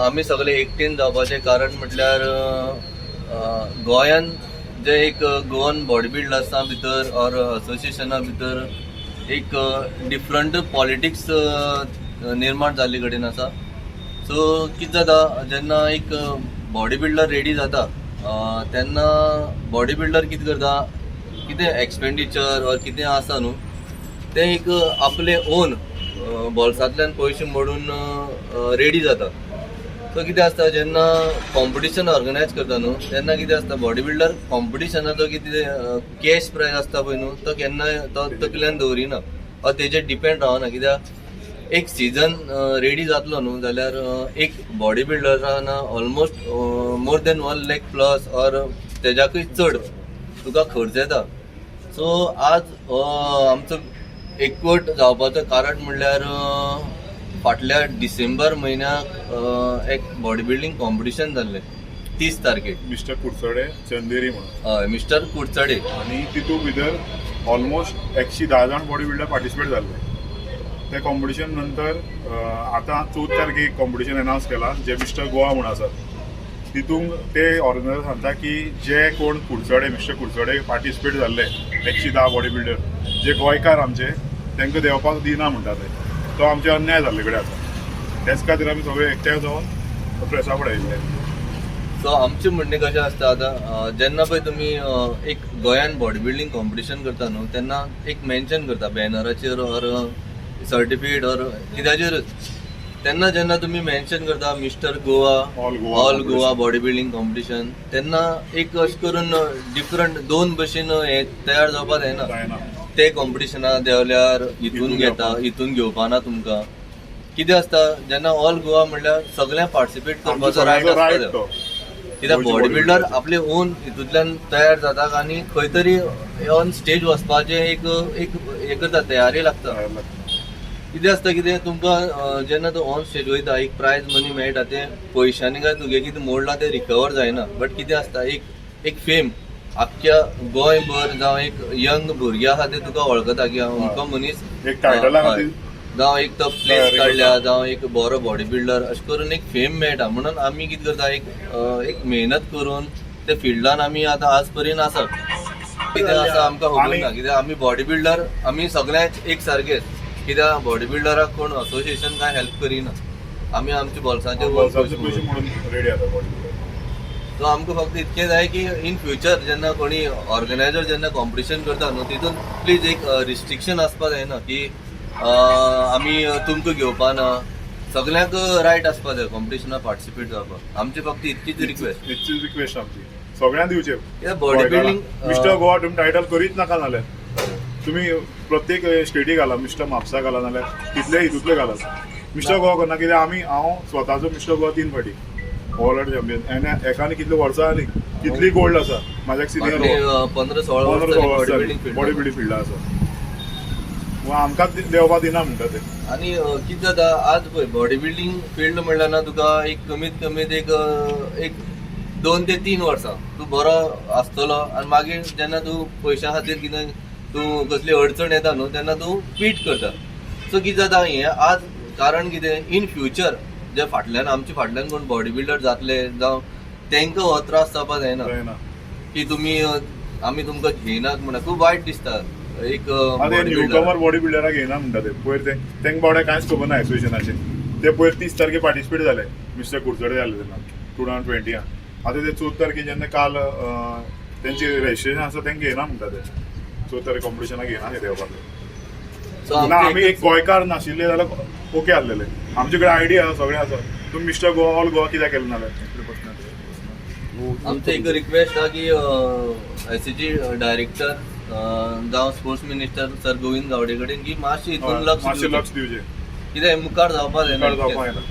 आमी सगळे एकटेन जावपाचें कारण म्हटल्यार गोंयान जे एक गोवन बॉडी बिल्डर्सां भितर ऑर असोसिएशना भितर एक डिफरंट पॉलिटिक्स निर्माण जाल्ले कडेन आसा. सो कितें जाता, जेन्ना एक बॉडी बिल्डर रेडी जाता तेन्ना बॉडी बिल्डर कितें करता, कितें एक्सपेंडिचर ऑर कितें आसा न्हू, तें एक आपले ओन बोल्सांतल्यान पयशे मोडून रेडी जाता. सो कितें आसता, जेन्ना कॉम्पिटिशन ऑर्गनायज करता न्हू, तेन्ना कितें आसता, बॉडी बिल्डर कॉम्पिटिशनाचो कितें कॅश प्रायज आसता पळय न्हू, तो केन्नाय तो तकल्यान दवरिना वा तेजेर डिपेंड रावना. कित्याक एक सिजन रेडी जातलो न्हू जाल्यार एक बॉडी बिल्डरान almost more than 1 lakh plus or तेज्याकूय चड तुका खर्च येता. सो आज आमचो एकवट जावपाचो कारण म्हणल्यार फाटल्या डिसेंबर म्हयन्याक एक बॉडी बिल्डींग कॉम्पिटिशन जाल्लें 30 तारखेक. मिस्टर कुडचडे चंदेरी म्हणून. हय, मिस्टर कुडचडे. आनी तितूंत भितर ऑलमोस्ट 110 जाण बॉडी बिल्डर पार्टिसिपेट जाल्ले. ते कॉम्पिटिशन नंतर आतां 14 तारखेक एक कॉम्पिटिशन अनावन्स केला, जे मिस्टर गोवा म्हूण आसा. तितूंत ते ऑर्गनायजर सांगता की जे कोण कुडचडे, मिस्टर कुडचडे पार्टिसिपेट जाल्ले 110 बॉडी बिल्डर जे गोंयकार आमचे, तांकां देंवपाक दिना म्हणटा ते. तो आमचे अन्याय जाल्ले कडेन आसा. तेच खातीर आमी सगळे एकठांय जावन प्रेसा फुडें आयिल्ले. सो आमचें म्हणणें कशें आसता आतां, जेन्ना पळय तुमी एक गोंयान बॉडी बिल्डींग कॉम्पिटिशन करता न्हू, तेन्ना एक मेन्शन करता बॅनराचेर ऑर सर्टिफिकेट ऑर कित्याचेरच. तेन्ना जेन्ना तुमी मेन्शन करता mister Goa, all Goa all Goa body building competition, तेन्ना एक अशें करून डिफरंट दोन भशेन हे तयार जावपाक जायना. जायना. ते कॉम्पिटिशना देंवल्यार हितून हितून घेता, हितून घेवपा ना तुमकां. कितें आसता, जेन्ना ऑल गोवा म्हणल्यार सगळ्यांक पार्टिसिपेट करपाचो रायट रायट आसता. तो कित्याक गोंयचे बॉडी बिल्डर body आपले ओन हितूंतल्यान तयार जाता आनी खंय तरी ऑन स्टेज वचपाचें एक एक हें करता, तयारी लागता. कितें आसता, कितें तुमकां जेन्ना तूं ऑन स्टेज वयता, एक प्रायज मनी मेळटा, तें पयशांनी काय तुगे कितें मोडलां तें रिकवर जायना. बट कितें आसता, एक एक फेम आख्ख्या गोंयभर जावं एक यंग भुरगे आसा ते तुका वळखता की अमको मनीस एक टायटला खातीर जावं एक तो प्लेस तयारी काडल्या करता. जावं एक बरो बॉडी बिल्डर अशें करून एक फेम मेळटा. म्हणून आमी कितें करता, एक एक मेहनत करून ते फिल्डान आमी आतां आज पर्यंत आसा. कितें आसा आमकां खबर ना, कित्याक आमी बॉडी बिल्डर आमी सगळ्यांक एक सारकेच. कित्याक बॉडी बिल्डराक कोण असोसिएशन काय हेल्प करिना, आमी आमच्या बोल्सांचे वर बोल्साचे पयशे पयशे म्हणून. म्हणून रेडी जाता बॉडी बिल्डर. सो आमकां फक्त इतकें जाय की इन फ्युचर जेन्ना कोणी ऑर्गनायजर जेन्ना कॉम्पिटिशन करता न्हू, तितून प्लीज एक रिस्ट्रिक्शन आसपा जायना की आमी तुमकां घेवपा ना. सगल्यांक रायट आसपा जाय कॉम्पिटिशनाक पार्टिसिपेट जावपाक. आमची फक्त इतकीच रिक्वेस्ट. इतकीच रिक्वेस्ट आमची, सगळ्यांक दिवचे. कित्याक बॉडी बिल्डींग मिस्टर गोवा तुमी टायटल करीत नाका जाल्यार तुमी प्रत्येक स्टेटी घाला, मिस्टर म्हापसा घाला नाल्यार तितले हितूंतले घालात. मिस्टर गोवा करना कित्याक आमी, हांव स्वताचो मिस्टर गोवा तीन फाटी ओव्हरऑल चॅम्पियन आनी एकाने कितले वर्सां जाली, कितली गोल्ड आसा म्हाज्या सिनियर. 15-16 15 वर्सां 16 बॉडी वर्सां बिल्डींग बॉडी बिल्डींग फिल्डा आसा. आमकांच देंवपा दिना म्हणटा ते. आनी कितें जाता, आज पळय बॉडी बिल्डींग फिल्ड म्हणल्यार ना तुका एक कमीत कमीत एक एक 2 ते 3 वर्सां तूं बरो आसतलो आनी मागीर जेन्ना तूं पयशां खातीर कितें तूं कसली अडचण येता न्हू, तेन्ना तूं क्वीट करता. सो कितें जाता हें आज, कारण कितें इन फ्युचर जे फाटल्यान आमचे फाटल्यान कोण बॉडी बिल्डर जातले जावं तांकां हो त्रास जावपा जायना जायना. की तुमी आमी तुमकां घेयनात म्हणून. खूब वायट दिसता एक आतां body new builder. कमर बॉडी बिल्डराक घेयना म्हणटा ते. पयर ते तांकां बावड्या कांयच खबर ना एसोसिएशनाचे. ते पयर 30 तारखे पार्टिसिपेट जाले, मिस्टर कुडचडे जाले तेन्ना 2020. आतां ते 14 तारखे जेन्ना काल तेंचे रजिस्ट्रेशन आसा, तांकां घेयना म्हणटा ते. 14 तारखे कॉम्पिटिशनाक घेयना ते देंवपाक. सो ना आमचें आमी एक गोंयकार नाशिल्ले जाल्यार ओके आसलेले. आमचे कडेन आयडिया आसा, सगळें आसा. तुमी मिस्टर गोवा ऑल गोवा कित्याक केलें नाल्यार? आमचं एक रिक्वेस्ट आहा की एसएजी डायरेक्टर जावं sports minister sir Govind Gawde कडेन की मातशें हितून लक्ष मातशें दिवचें. लक्ष दिवचें. कित्याक मुखार जावपा जायना. मुखार जावपाक जायना.